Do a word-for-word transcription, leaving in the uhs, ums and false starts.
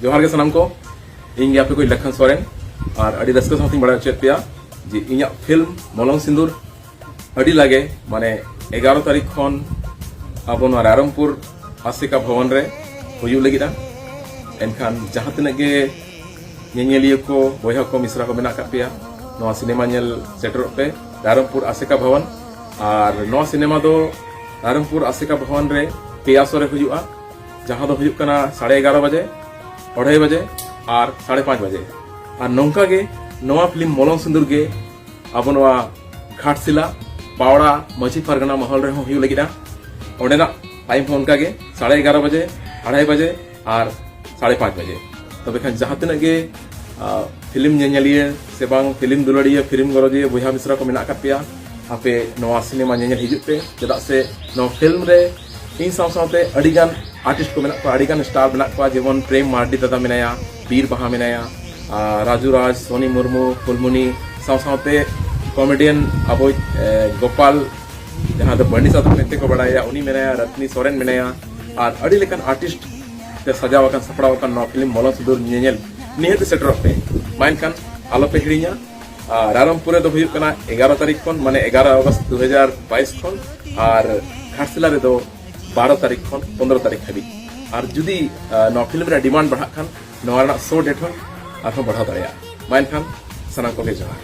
ᱡᱚᱦᱟᱨ ᱜᱮ ᱥᱟᱱᱟᱢ ᱠᱚ, ᱤᱧ ᱜᱮ ᱟᱯᱮ ᱠᱚ ᱞᱟᱠᱷᱟᱱ ᱥᱚᱨᱮᱱ᱾ ᱟᱨ ᱟᱹᱰᱤ ᱨᱟᱹᱥᱠᱟᱹ ᱥᱟᱶᱛᱮᱧ ᱵᱟᱲᱟᱭ ᱦᱚᱪᱚᱭᱮᱫ ᱯᱮᱭᱟ ᱡᱮ ᱤᱧᱟᱹᱜ ᱯᱷᱤᱞᱢ ᱢᱚᱞᱚᱝ ᱥᱤᱸᱫᱩᱨ ᱟᱹᱰᱤ ᱞᱟᱜᱮ, ᱢᱟᱱᱮ ᱮᱜᱟᱨᱚ ᱛᱟᱹᱨᱤᱠᱷ ᱠᱷᱚᱱ ᱟᱵᱚ ᱱᱚᱣᱟ ᱨᱟᱭᱨᱚᱝᱯᱩᱨ ᱟᱥᱮᱠᱟ ᱵᱷᱚᱵᱚᱱ ᱨᱮ ᱦᱩᱭᱩᱜ ᱞᱟᱹᱜᱤᱫᱼᱟ᱾ ᱮᱱᱠᱷᱟᱱ ᱡᱟᱦᱟᱸ ᱛᱤᱱᱟᱹᱜ ᱜᱮ ᱧᱮᱧᱮᱞᱤᱭᱟᱹ ᱠᱚ, ᱵᱚᱭᱦᱟ ᱠᱚ, ᱢᱤᱥᱨᱟ ᱠᱚ ᱢᱮᱱᱟᱜ ᱟᱠᱟᱫ ᱯᱮᱭᱟ ᱱᱚᱣᱟ ᱥᱤᱱᱮᱢᱟ ᱧᱮᱞ ᱥᱮᱴᱮᱨᱚᱜ ᱯᱮ ᱨᱟᱭᱨᱚᱝᱯᱩᱨ ᱟᱥᱮᱠᱟ ᱵᱷᱚᱵᱚᱱ᱾ ᱟᱨ ᱱᱚᱣᱟ ᱥᱤᱱᱮᱢᱟ ᱫᱚ ᱨᱟᱭᱨᱚᱝᱯᱩᱨ ᱟᱥᱮᱠᱟ ᱵᱷᱚᱵᱚᱱ ᱨᱮ ᱯᱮᱭᱟ ᱥᱚ ᱨᱮ ᱦᱩᱭᱩᱜᱼᱟ, ᱡᱟᱦᱟᱸ ᱫᱚ ᱦᱩᱭᱩᱜ ᱠᱟᱱᱟ ᱥᱟᱲᱮ ᱮᱜᱟᱨᱚ ᱵᱟᱡᱮ, ᱚᱲᱟᱭ ᱵᱟᱡᱮ ᱟᱨ ᱥᱟᱲᱮ ᱯᱟᱸᱪ ᱵᱟᱡᱮ᱾ ᱟᱨ ᱱᱚᱝᱠᱟ ᱜᱮ ᱱᱚᱣᱟ ᱯᱷᱤᱞᱢ ᱢᱚᱞᱚᱝ ᱥᱤᱸᱫᱩᱨ ᱜᱮ ᱟᱵᱚ ᱱᱚᱣᱟ ᱜᱷᱟᱴᱥᱤᱞᱟ ᱯᱟᱣᱲᱟ ᱢᱟᱹᱡᱷᱤ ᱯᱟᱨᱜᱟᱱᱟ ᱢᱚᱦᱚᱞ ᱨᱮᱦᱚᱸ ᱦᱩᱭᱩᱜ ᱞᱟᱹᱜᱤᱫᱼᱟ᱾ ᱚᱸᱰᱮᱱᱟᱜ ᱴᱟᱭᱤᱢ ᱦᱚᱸ ᱚᱱᱠᱟ ᱜᱮ, ᱥᱟᱲᱮ ᱮᱜᱟᱨᱚ ᱵᱟᱡᱮ, ᱟᱲᱟᱭ ᱵᱟᱡᱮ ᱟᱨ ᱥᱟᱲᱮ ᱯᱟᱸᱪ ᱵᱟᱡᱮ᱾ ᱛᱚᱵᱮ ᱠᱷᱟᱱ ᱡᱟᱦᱟᱸ ᱛᱤᱱᱟᱹᱜ ᱜᱮ ᱯᱷᱤᱞᱢ ᱧᱮᱧᱮᱞᱤᱭᱟᱹ ᱥᱮ ᱵᱟᱝ ᱯᱷᱤᱞᱢ ᱫᱩᱞᱟᱹᱲᱤᱭᱟᱹ, ᱯᱷᱤᱞᱢ ᱜᱚᱨᱚᱡᱤᱭᱟᱹ ᱵᱚᱭᱦᱟ ᱢᱤᱥᱨᱟ ᱠᱚ ᱢᱮᱱᱟᱜ ᱟᱠᱟᱫ ᱯᱮᱭᱟ, ᱟᱯᱮ ᱱᱚᱣᱟ ᱥᱤᱱᱮᱢᱟ ᱧᱮᱧᱮᱞ ᱦᱤᱡᱩᱜ ᱯᱮ᱾ ᱪᱮᱫᱟᱜ ᱥᱮ ᱱᱚᱣᱟ ᱯᱷᱤᱞᱢ ᱨᱮ ᱤᱧ ᱥᱟᱶ ᱥᱟᱶᱛᱮ ᱟᱹᱰᱤᱜᱟᱱ ᱟᱨᱴᱤᱥᱴ ᱠᱚ ᱢᱮᱱᱟᱜ ᱠᱚᱣᱟ, ᱟᱹᱰᱤᱜᱟᱱ ᱥᱴᱟᱨ ᱢᱮᱱᱟᱜ ᱠᱚᱣᱟ, ᱡᱮᱢᱚᱱ ᱯᱨᱮᱢ ᱢᱟᱨᱰᱤ ᱫᱟᱫᱟ ᱢᱮᱱᱟᱭᱟ, ᱵᱤᱨ ᱵᱟᱦᱟ ᱢᱮᱱᱟᱭᱟ, ᱟᱨ ᱨᱟᱡᱩ ᱨᱟᱡᱽ, ᱥᱚᱱᱤ ᱢᱩᱨᱢᱩ, ᱯᱷᱩᱞᱢᱩᱱᱤ, ᱥᱟᱶ ᱥᱟᱶᱛᱮ ᱠᱚᱢᱮᱰᱤᱭᱟᱱ ᱟᱵᱚ ᱜᱳᱯᱟᱞ, ᱡᱟᱦᱟᱸ ᱫᱚ ᱵᱟᱹᱱᱤ ᱥᱟᱫᱚᱢ ᱢᱮᱱᱛᱮ ᱠᱚ ᱵᱟᱲᱟᱭᱟ, ᱩᱱᱤ ᱢᱮᱱᱟᱭᱟ, ᱨᱟᱛᱱᱤ ᱥᱚᱨᱮᱱ ᱢᱮᱱᱟᱭᱟ, ᱟᱨ ᱟᱹᱰᱤ ᱞᱮᱠᱟᱱ ᱟᱨᱴᱤᱥᱴ ᱛᱮ ᱥᱟᱡᱟᱣ ᱟᱠᱟᱱ, ᱥᱟᱯᱲᱟᱣ ᱟᱠᱟᱱ ᱱᱚᱣᱟ ᱯᱷᱤᱞᱢ ᱢᱚᱞᱚᱝ ᱥᱤᱸᱫᱩᱨ ᱧᱮᱧᱮᱞ ᱱᱤᱦᱟᱹᱛ ᱥᱮᱴᱮᱨᱚᱜ ᱯᱮ᱾ ᱢᱟ ᱮᱱᱠᱷᱟᱱ ᱟᱞᱚᱯᱮ ᱦᱤᱲᱤᱧᱟ᱾ ᱨᱟᱭᱨᱚᱝᱯᱩᱨ ᱨᱮᱫᱚ ᱦᱩᱭᱩᱜ ᱠᱟᱱᱟ ᱮᱜᱟᱨᱚ ᱛᱟᱹᱨᱤᱠᱷ ᱠᱷᱚᱱ, ᱢᱟᱱᱮ ᱮᱜᱟᱨᱚ ᱟᱜᱚᱥᱴ ᱫᱩ ᱦᱟᱡᱟᱨ ᱵᱟᱭᱤᱥ ᱠᱷᱚᱱ, ᱟᱨ ᱜᱷᱟᱴᱥᱤᱞᱟ ᱨᱮᱫᱚ ᱵᱟᱨᱚ ᱛᱟᱹᱨᱤᱠᱷ ᱠᱷᱚᱱ ᱯᱚᱱᱫᱽᱨᱚ ᱛᱟᱹᱨᱤᱠᱷ ᱦᱟᱹᱵᱤᱡ᱾ ᱟᱨ ᱡᱩᱫᱤ ᱱᱚᱣᱟ ᱯᱷᱤᱞᱢ ᱨᱮᱭᱟᱜ ᱰᱤᱢᱟᱱᱰ ᱵᱟᱲᱦᱟᱜ ᱠᱷᱟᱱ, ᱱᱚᱣᱟ ᱨᱮᱱᱟᱜ ᱥᱳ ᱰᱮᱴ ᱦᱚᱸ ᱟᱨᱦᱚᱸ ᱵᱟᱲᱦᱟᱣ ᱫᱟᱲᱮᱭᱟᱜᱼᱟ᱾ ᱢᱟ ᱮᱱᱠᱷᱟᱱ ᱥᱟᱱᱟᱢ ᱠᱚᱜᱮ ᱡᱚᱦᱟᱨ᱾